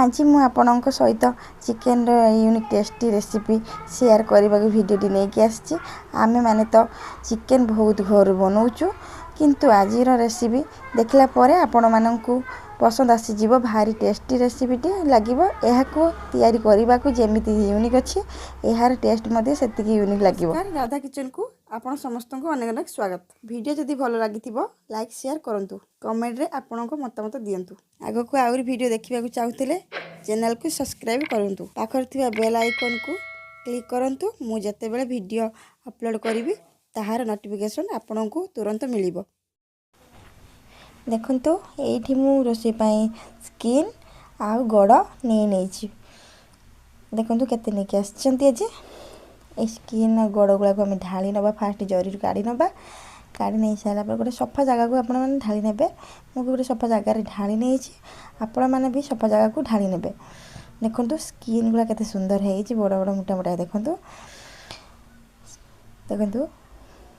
ଆଜି ମୁଁ ଆପଣଙ୍କ ସହିତ ଚିକେନର ୟୁନିକ୍ ଟେଷ୍ଟି ରେସିପି ସେୟାର କରିବାକୁ ଭିଡ଼ିଓଟି ନେଇକି ଆସିଛି। ଆମେମାନେ ତ ଚିକେନ ବହୁତ ଘରୁ ବନାଉଛୁ, କିନ୍ତୁ ଆଜିର ରେସିପି ଦେଖିଲା ପରେ ଆପଣମାନଙ୍କୁ ପସନ୍ଦ ଆସିଯିବ। ଭାରି ଟେଷ୍ଟି ରେସିପିଟି ଲାଗିବ। ଏହାକୁ ତିଆରି କରିବାକୁ ଯେମିତି ୟୁନିକ୍ ଅଛି, ଏହାର ଟେଷ୍ଟ ମଧ୍ୟ ସେତିକି ୟୁନିକ୍ ଲାଗିବ। ରାଧା କିଚେନକୁ ଆପଣ ସମସ୍ତଙ୍କୁ ଅନେକ ଅନେକ ସ୍ୱାଗତ। ଭିଡ଼ିଓ ଯଦି ଭଲ ଲାଗିଥିବ, ଲାଇକ୍ ସେୟାର କରନ୍ତୁ, କମେଣ୍ଟରେ ଆପଣଙ୍କ ମତାମତ ଦିଅନ୍ତୁ। ଆଗକୁ ଆହୁରି ଭିଡ଼ିଓ ଦେଖିବାକୁ ଚାହୁଁଥିଲେ ଚ୍ୟାନେଲକୁ ସବସ୍କ୍ରାଇବ୍ କରନ୍ତୁ, ପାଖରେ ଥିବା ବେଲ୍ ଆଇକନ୍କୁ କ୍ଲିକ୍ କରନ୍ତୁ। ମୁଁ ଯେତେବେଳେ ଭିଡ଼ିଓ ଅପଲୋଡ଼ କରିବି, ତାହାର ନୋଟିଫିକେସନ୍ ଆପଣଙ୍କୁ ତୁରନ୍ତ ମିଳିବ। ଦେଖନ୍ତୁ, ଏଇଠି ମୁଁ ରୋଷେଇ ପାଇଁ ସ୍କିନ୍ ଆଉ ଗୋଡ଼ ନେଇ ନେଇଛି। ଦେଖନ୍ତୁ କେତେ ନେଇକି ଆସିଛନ୍ତି ଆଜି। ଏଇ ସ୍କିନ୍ ଆଉ ଗୋଡ଼ ଗୁଡ଼ାକୁ ଆମେ ଢାଳି ନେବା। ଫାଷ୍ଟ ଜରିରୁ କାଢ଼ି ନେବା। କାଢ଼ି ନେଇ ସାରିଲା ପରେ ଗୋଟେ ସଫା ଜାଗାକୁ ଆପଣମାନେ ଢାଳି ନେବେ। ମୁଁ ବି ଗୋଟେ ସଫା ଜାଗାରେ ଢାଳି ନେଇଛି, ଆପଣମାନେ ବି ସଫା ଜାଗାକୁ ଢାଳି ନେବେ। ଦେଖନ୍ତୁ, ସ୍କିନ୍ ଗୁଡ଼ା କେତେ ସୁନ୍ଦର ହେଇଛି, ବଡ଼ ବଡ଼ ମୋଟା ମୋଟା। ଦେଖନ୍ତୁ ଦେଖନ୍ତୁ,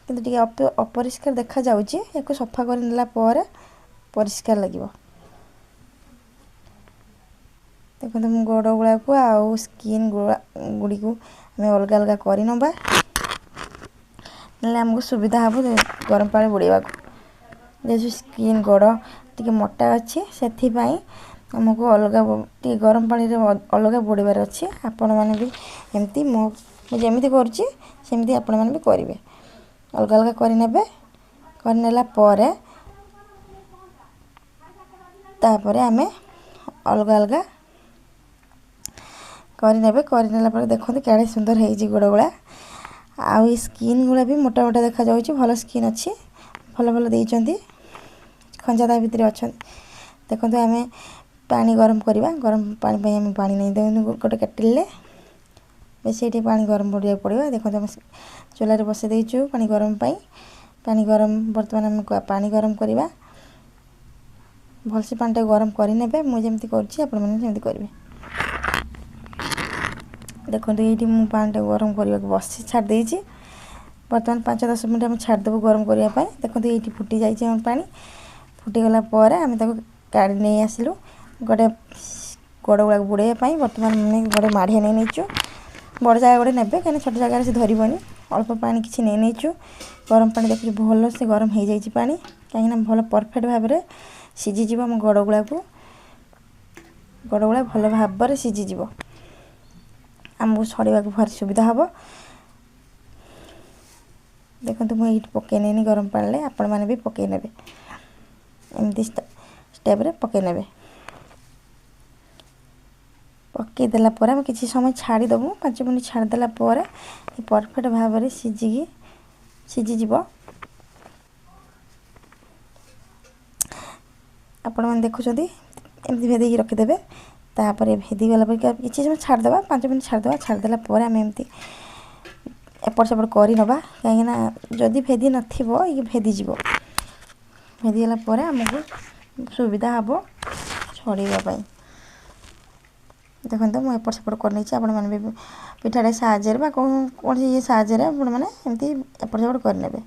କିନ୍ତୁ ଟିକେ ଅପରିଷ୍କାର ଦେଖାଯାଉଛି। ୟାକୁ ସଫା କରି ନେଲା ପରେ ପରିଷ୍କାର ଲାଗିବ। ଦେଖନ୍ତୁ, ମୁଁ ଗୋଡ଼ ଗୁଡ଼ାକୁ ଆଉ ସ୍କିନ୍ ଗୁଡ଼ିକୁ ଆମେ ଅଲଗା ଅଲଗା କରିନେବା, ନେଲେ ଆମକୁ ସୁବିଧା ହେବ ଗରମ ପାଣି ବୁଡ଼େଇବାକୁ। ଯେହେତୁ ସ୍କିନ୍ ଗୋଡ଼ ଟିକେ ମୋଟା ଅଛି, ସେଥିପାଇଁ ଆମକୁ ଅଲଗା ଟିକେ ଗରମ ପାଣିରେ ଅଲଗା ବୁଡ଼େଇବାର ଅଛି। ଆପଣମାନେ ବି ଏମିତି ମୁଁ ଯେମିତି କରୁଛି, ସେମିତି ଆପଣମାନେ ବି କରିବେ, ଅଲଗା ଅଲଗା କରିନେବେ। କରିନେଲା ପରେ ତାପରେ ଆମେ ଅଲଗା ଅଲଗା କରିନେବେ। କରିନେଲା ପରେ ଦେଖନ୍ତୁ କେଡ଼େ ସୁନ୍ଦର ହେଇଛି ଗୋଡ଼ ଗୁଡ଼ା, ଆଉ ଏଇ ସ୍କିନ୍ ଗୁଡ଼ା ବି ମୋଟା ମୋଟା ଦେଖାଯାଉଛି। ଭଲ ସ୍କିନ୍ ଅଛି, ଭଲ ଭଲ ଦେଇଛନ୍ତି, ଖଞ୍ଜା ତା ଭିତରେ ଅଛନ୍ତି। ଦେଖନ୍ତୁ, ଆମେ ପାଣି ଗରମ କରିବା। ଗରମ ପାଣି ପାଇଁ ଆମେ ପାଣି ନେଇ ଦେଉଛୁ ଗୋଟେ କେଟେଲରେ। ବେଶୀ ଏଠି ପାଣି ଗରମ କରିବାକୁ ପଡ଼ିବ। ଦେଖନ୍ତୁ, ଆମେ ଚୁଲାରେ ବସାଇ ଦେଇଛୁ ପାଣି ଗରମ ପାଇଁ। ପାଣି ଗରମ, ବର୍ତ୍ତମାନ ଆମେ ପାଣି ଗରମ କରିବା। ଭଲସେ ପାଣିଟାକୁ ଗରମ କରିନେବେ। ମୁଁ ଯେମିତି କରୁଛି, ଆପଣମାନେ ସେମିତି କରିବେ। ଦେଖନ୍ତୁ, ଏଇଠି ମୁଁ ପାଣିଟାକୁ ଗରମ କରିବାକୁ ବସି ଛାଡ଼ି ଦେଇଛି। ବର୍ତ୍ତମାନ 5-10 ମିନିଟ୍ ଆମେ ଛାଡ଼ିଦେବୁ ଗରମ କରିବା ପାଇଁ। ଦେଖନ୍ତୁ, ଏଇଠି ଫୁଟି ଯାଇଛି ଆମ ପାଣି। ଫୁଟିଗଲା ପରେ ଆମେ ତାକୁ କାଢ଼ି ନେଇ ଆସିଲୁ ଗୋଟେ ଗୋଡ଼ ଗୁଡ଼ାକୁ ବୁଡ଼େଇବା ପାଇଁ। ବର୍ତ୍ତମାନ ଆମେ ଗୋଟେ ମାଢ଼ିଆ ନେଇ ନେଇଛୁ। ବଡ଼ ଜାଗା ଗୋଟେ ନେବେ, କାହିଁକିନା ଛୋଟ ଜାଗାରେ ସେ ଧରିବନି। ଅଳ୍ପ ପାଣି କିଛି ନେଇ ନେଇଛୁ। ଗରମ ପାଣି ଦେଖୁଛୁ, ଭଲସେ ଗରମ ହେଇଯାଇଛି ପାଣି, କାହିଁକିନା ଭଲ ପରଫେକ୍ଟ ଭାବରେ ସିଝିଯିବ ଆମ ଗୋଡ଼ ଗୁଡ଼ାକୁ। ଗୋଡ଼ ଗୁଡ଼ା ଭଲ ଭାବରେ ସିଝିଯିବ, ଆମକୁ ଛଡ଼େଇବାକୁ ଭାରି ସୁବିଧା ହେବ। ଦେଖନ୍ତୁ, ମୁଁ ଏଇଠି ପକାଇ ନେଇନି ଗରମ ପାଣିରେ, ଆପଣମାନେ ବି ପକାଇ ନେବେ। ଏମିତି ଷ୍ଟେପ୍ରେ ପକାଇ ନେବେ। ପକାଇ ଦେଲା ପରେ ଆମେ କିଛି ସମୟ ଛାଡ଼ିଦେବୁ। 5 ମିନିଟ୍ ଛାଡ଼ିଦେଲା ପରେ ପରଫେକ୍ଟ ଭାବରେ ସିଝିକି ସିଝିଯିବ। ଆପଣମାନେ ଦେଖୁଛନ୍ତି, ଏମିତି ଭେଦେଇକି ରଖିଦେବେ। ତାପରେ ଭେଦିଗଲା ପରେ କିଛି ସମୟ ଛାଡ଼ିଦେବା, 5 ମିନିଟ୍ ଛାଡ଼ିଦେବା। ଛାଡ଼ିଦେଲା ପରେ ଆମେ ଏମିତି ଏପଟ ସେପଟ କରିନେବା, କାହିଁକିନା ଯଦି ଭେଦି ନଥିବ, ଇଏ ଭେଦିଯିବ। ଭେଦିଗଲା ପରେ ଆମକୁ ସୁବିଧା ହେବ ଛଡ଼େଇବା ପାଇଁ। ଦେଖନ୍ତୁ, ମୁଁ ଏପଟ ସେପଟ କରିନେଇଛି। ଆପଣମାନେ ବି ପିଠାଟେ ସାହାଯ୍ୟରେ ବା କୌଣସି ଇଏ ସାହାଯ୍ୟରେ ଆପଣମାନେ ଏମିତି ଏପଟ ସେପଟ କରିନେବେ।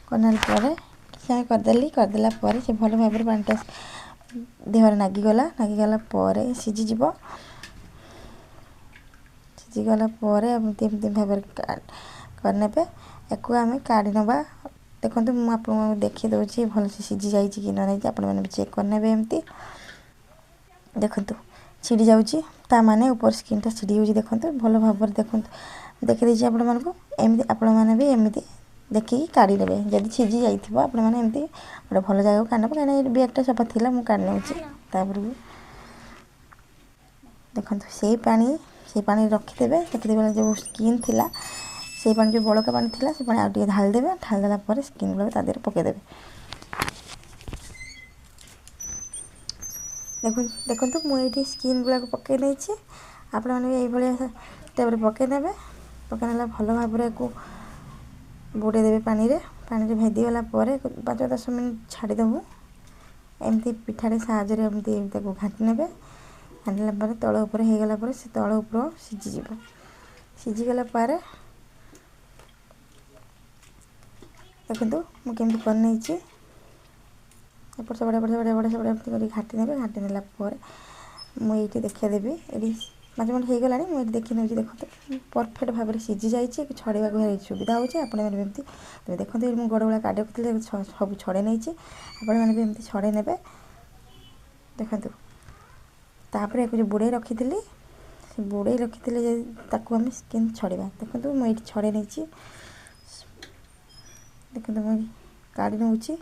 କରିନେଲା ପରେ କିଛି ସମୟ କରିଦେଲି। କରିଦେଲା ପରେ ସେ ଭଲ ଭାବରେ ପାଣିଟା ଦେହରେ ନାଗିଗଲା। ନାଗିଗଲା ପରେ ସିଝିଯିବ। ସିଝିଗଲା ପରେ ଏମିତି ଏମିତି ଭାବରେ କରିନେବେ। ୟାକୁ ଆମେ କାଢ଼ି ନେବା। ଦେଖନ୍ତୁ, ମୁଁ ଆପଣଙ୍କୁ ଦେଖାଇ ଦେଉଛି ଭଲସେ ସିଝି ଯାଇଛି କି ନ ଯାଇଛି। ଆପଣମାନେ ବି ଚେକ୍ କରିନେବେ ଏମିତି। ଦେଖନ୍ତୁ, ଛିଡ଼ି ଯାଉଛି, ତା ମାନେ ଉପର ସ୍କିନ୍ଟା ଛିଡ଼ି ଯାଉଛି। ଦେଖନ୍ତୁ, ଭଲ ଭାବରେ ଦେଖନ୍ତୁ, ଦେଖିଦେଇଛି ଆପଣମାନଙ୍କୁ। ଏମିତି ଆପଣମାନେ ବି ଏମିତି ଦେଖିକି କାଢ଼ି ନେବେ। ଯଦି ସିଝି ଯାଇଥିବ, ଆପଣମାନେ ଏମିତି ଗୋଟେ ଭଲ ଜାଗାକୁ କାଢ଼ି ନେବେ, କାହିଁକିନା ଏଇ ବ୍ୟାଗ୍ଟା ସଫା ଥିଲା, ମୁଁ କାଢ଼ି ନେଉଛି। ତାପରେ ଦେଖନ୍ତୁ, ସେଇ ପାଣି ରଖିଦେବେ। ରଖିଦେବେ, ଯେଉଁ ସ୍କିନ୍ ଥିଲା, ସେଇ ପାଣି ଯେଉଁ ବଳକା ପାଣି ଥିଲା, ସେ ପାଣି ଆଉ ଟିକେ ଢାଳିଦେବେ। ଢାଳିଦେଲା ପରେ ସ୍କିନ୍ ଗୁଡ଼ାକ ତା ଦେହରେ ପକାଇଦେବେ। ଦେଖନ୍ତୁ ଦେଖନ୍ତୁ, ମୁଁ ଏଇଠି ସ୍କିନ୍ ଗୁଡ଼ାକ ପକାଇ ନେଇଛି। ଆପଣମାନେ ବି ଏଇଭଳିଆ ଷ୍ଟେପ୍ରେ ପକାଇ ନେବେ। ପକାଇ ନେଲା ଭଲ ଭାବରେ ୟାକୁ ବୁଡ଼େଇ ଦେବେ ପାଣିରେ। ପାଣିରେ ଭେଦିଗଲା ପରେ 5-10 ମିନିଟ୍ ଛାଡ଼ିଦେବୁ। ଏମିତି ପିଠାଟେ ସାହାଯ୍ୟରେ ଏମିତି ତାକୁ ଘାଣ୍ଟି ନେବେ। ଘାଣ୍ଟିଲା ପରେ ତଳ ଉପରେ ହେଇଗଲା ପରେ ସେ ତଳ ଉପର ସିଝିଯିବ। ସିଝିଗଲା ପରେ ଦେଖନ୍ତୁ, ମୁଁ କେମିତି କରିନେଇଛି। ଏପଟ ସେପଟ ଏପଟ ସେପଟ ଏପଟ ସେପଟ ଏମିତି କରିକି ଘାଣ୍ଟି ନେବେ। ଘାଣ୍ଟି ନେଲା ପରେ ମୁଁ ଏଇଠି ଦେଖାଇଦେବି। ଏଇଠି 5 ମିନିଟ୍ ହେଇଗଲାଣି, ମୁଁ ଏଇଠି ଦେଖି ନେଉଛି। ଦେଖନ୍ତୁ ପରଫେକ୍ଟ ଭାବରେ ସିଝି ଯାଇଛି, ଛଡ଼େଇବାକୁ ଭାରି ସୁବିଧା ହେଉଛି। ଆପଣମାନେ ବି ଏମିତି ଦେଖନ୍ତୁ, ଏଇଠି ମୁଁ ଗୋଡ଼ ଗୁଡ଼ା କାଟି ରଖିଥିଲି, ସବୁ ଛଡ଼େଇ ନେଇଛି। ଆପଣମାନେ ବି ଏମିତି ଛଡ଼େଇ ନେବେ। ଦେଖନ୍ତୁ ତାପରେ ୟାକୁ ଯେଉଁ ବୁଡ଼େଇ ରଖିଥିଲି, ସେ ବୁଡ଼େଇ ରଖିଥିଲେ ଯେ ତାକୁ ଆମେ କେମିତି ଛଡ଼େଇବା। ଦେଖନ୍ତୁ ମୁଁ ଏଇଠି ଛଡ଼େଇ ନେଇଛି। ଦେଖନ୍ତୁ ମୁଁ କାଢ଼ି ନେଉଛି।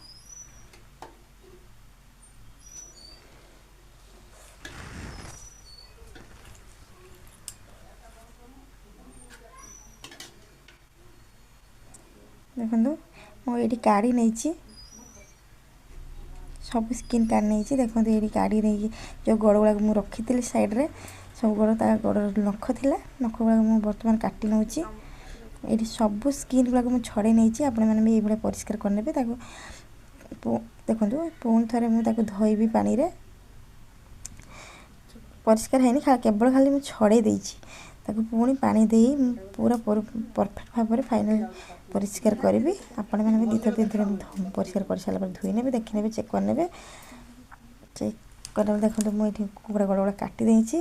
ଦେଖନ୍ତୁ ମୁଁ ଏଇଠି କାଢ଼ି ନେଇଛି, ସବୁ ସ୍କିନ୍ କାଢ଼ି ନେଇଛି। ଦେଖନ୍ତୁ ଏଇଠି କାଢ଼ି ନେଇକି ଯେଉଁ ଗୋଡ଼ ଗୁଡ଼ାକ ମୁଁ ରଖିଥିଲି ସାଇଡ଼୍ରେ, ସବୁ ଗୋଡ଼ ତା ଗୋଡ଼ର ନଖ ଥିଲା, ନଖ ଗୁଡ଼ାକ ମୁଁ ବର୍ତ୍ତମାନ କାଟି ନେଉଛି। ଏଇଠି ସବୁ ସ୍କିନ୍ ଗୁଡ଼ାକ ମୁଁ ଛଡ଼େଇ ନେଇଛି। ଆପଣମାନେ ବି ଏଇଭଳିଆ ପରିଷ୍କାର କରିନେବେ ତାକୁ। ଦେଖନ୍ତୁ ପୁଣି ଥରେ ମୁଁ ତାକୁ ଧୋଇବି ପାଣିରେ। ପରିଷ୍କାର ହେଇନି, କେବଳ ଖାଲି ମୁଁ ଛଡ଼େଇ ଦେଇଛି। ତାକୁ ପୁଣି ପାଣି ଦେଇ ମୁଁ ପୁରା ପରଫେକ୍ଟ ଭାବରେ ଫାଇନାଲ୍ ପରିଷ୍କାର କରିବି। ଆପଣମାନେ ବି 2ଥର 3ଥର ପରିଷ୍କାର କରିସାରିଲା ପରେ ଧୋଇ ନେବେ, ଦେଖିନେବେ, ଚେକ୍ କରିନେବେ। ଚେକ୍ କରିନେବେ। ଦେଖନ୍ତୁ ମୁଁ ଏଇଠି କୁକୁଡ଼ା ଗୋଡ଼ ଗୁଡ଼ା କାଟି ଦେଇଛି।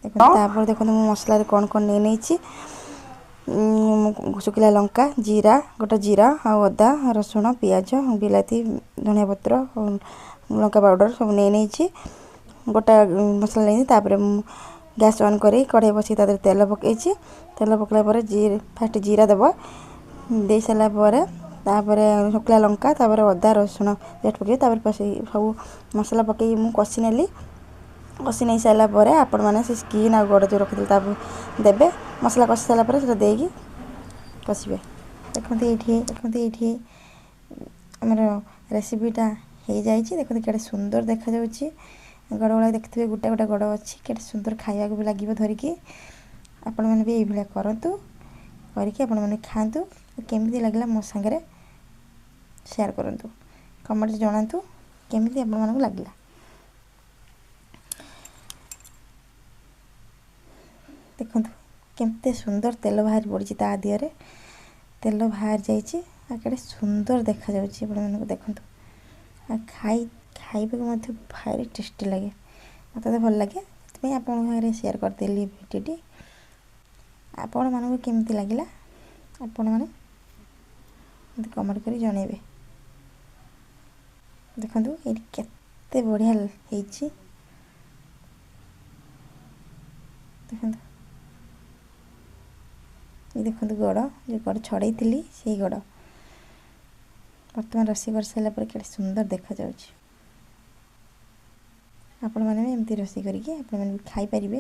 ଦେଖନ୍ତୁ ତାପରେ ଦେଖନ୍ତୁ ମୁଁ ମସଲାରେ କ'ଣ କ'ଣ ନେଇ ନେଇଛି। ଶୁଖିଲା ଲଙ୍କା, ଜିରା, ଗୋଟା ଜିରା ଆଉ ଅଦା, ରସୁଣ, ପିଆଜ, ବିଲାତି, ଧନିଆ ପତ୍ର, ଲଙ୍କା ପାଉଡ଼ର ସବୁ ନେଇ ନେଇଛି। ଗୋଟା ମସଲା ନେଇଛି। ତାପରେ ମୁଁ ଗ୍ୟାସ୍ ଅନ୍ କରି କଢ଼େଇ ବସେଇ ତା ଦେହରେ ତେଲ ପକାଇଛି। ତେଲ ପକାଇଲା ପରେ ଫାଷ୍ଟ ଜିରା ଦେବ। ଦେଇ ସାରିଲା ପରେ ତାପରେ ଶୁଖିଲା ଲଙ୍କା, ତାପରେ ଅଦା ରସୁଣ ପେଷ୍ଟ ପକାଇ ତାପରେ ସବୁ ମସଲା ପକାଇକି ମୁଁ କଷି ନେଲି। କଷି ନେଇ ସାରିଲା ପରେ ଆପଣମାନେ ସେ ସ୍କିନ୍ ଆଉ ଗୋଡ଼ ଯେଉଁ ରଖିଥିଲେ ତାକୁ ଦେବେ। ମସଲା କଷି ସାରିଲା ପରେ ସେଟା ଦେଇକି କଷିବେ। ଦେଖନ୍ତୁ ଏଇଠି ଆମର ରେସିପିଟା ହେଇଯାଇଛି। ଦେଖନ୍ତୁ କେଡ଼େ ସୁନ୍ଦର ଦେଖାଯାଉଛି। ଗୋଡ଼ ଗୁଡ଼ା ଦେଖିଥିବେ, ଗୋଟା ଗୋଟା ଗୋଡ଼ ଅଛି, କେଡ଼େ ସୁନ୍ଦର ଖାଇବାକୁ ବି ଲାଗିବ ଧରିକି। ଆପଣମାନେ ବି ଏଇଭଳିଆ କରନ୍ତୁ, କରିକି ଆପଣମାନେ ଖାଆନ୍ତୁ। କେମିତି ଲାଗିଲା ମୋ ସାଙ୍ଗରେ ସେୟାର କରନ୍ତୁ, କମେଣ୍ଟରେ ଜଣାନ୍ତୁ କେମିତି ଆପଣମାନଙ୍କୁ ଲାଗିଲା। ଦେଖନ୍ତୁ କେତେ ସୁନ୍ଦର ତେଲ ବାହାରି ପଡ଼ିଛି, ତା ଦିହରେ ତେଲ ବାହାରି ଯାଇଛି। ଆଉ କେଡ଼େ ସୁନ୍ଦର ଦେଖାଯାଉଛି ଆପଣମାନଙ୍କୁ। ଦେଖନ୍ତୁ ଆଉ ଖାଇବାକୁ ମଧ୍ୟ ଭାରି ଟେଷ୍ଟି ଲାଗେ, ମୋତେ ତ ଭଲ ଲାଗେ, ସେଥିପାଇଁ ଆପଣଙ୍କ ସାଙ୍ଗରେ ସେୟାର କରିଦେଲି ଭିଡ଼ିଓଟି। ଆପଣମାନଙ୍କୁ କେମିତି ଲାଗିଲା ଆପଣମାନେ ମୋତେ କମେଣ୍ଟ କରି ଜଣାଇବେ। ଦେଖନ୍ତୁ ଏଇଠି କେତେ ବଢ଼ିଆ ହେଇଛି। ଦେଖନ୍ତୁ ଏଇ ଦେଖନ୍ତୁ ଗୋଡ଼, ଯେଉଁ ଗୋଡ଼ ଛଡ଼େଇଥିଲି ସେଇ ଗୋଡ଼ ବର୍ତ୍ତମାନ ରୋଷେଇ କରିସାରିଲା ପରେ କେତେ ସୁନ୍ଦର ଦେଖାଯାଉଛି। ଆପଣମାନେ ବି ଏମିତି ରୋଷେଇ କରିକି ଆପଣମାନେ ବି ଖାଇପାରିବେ।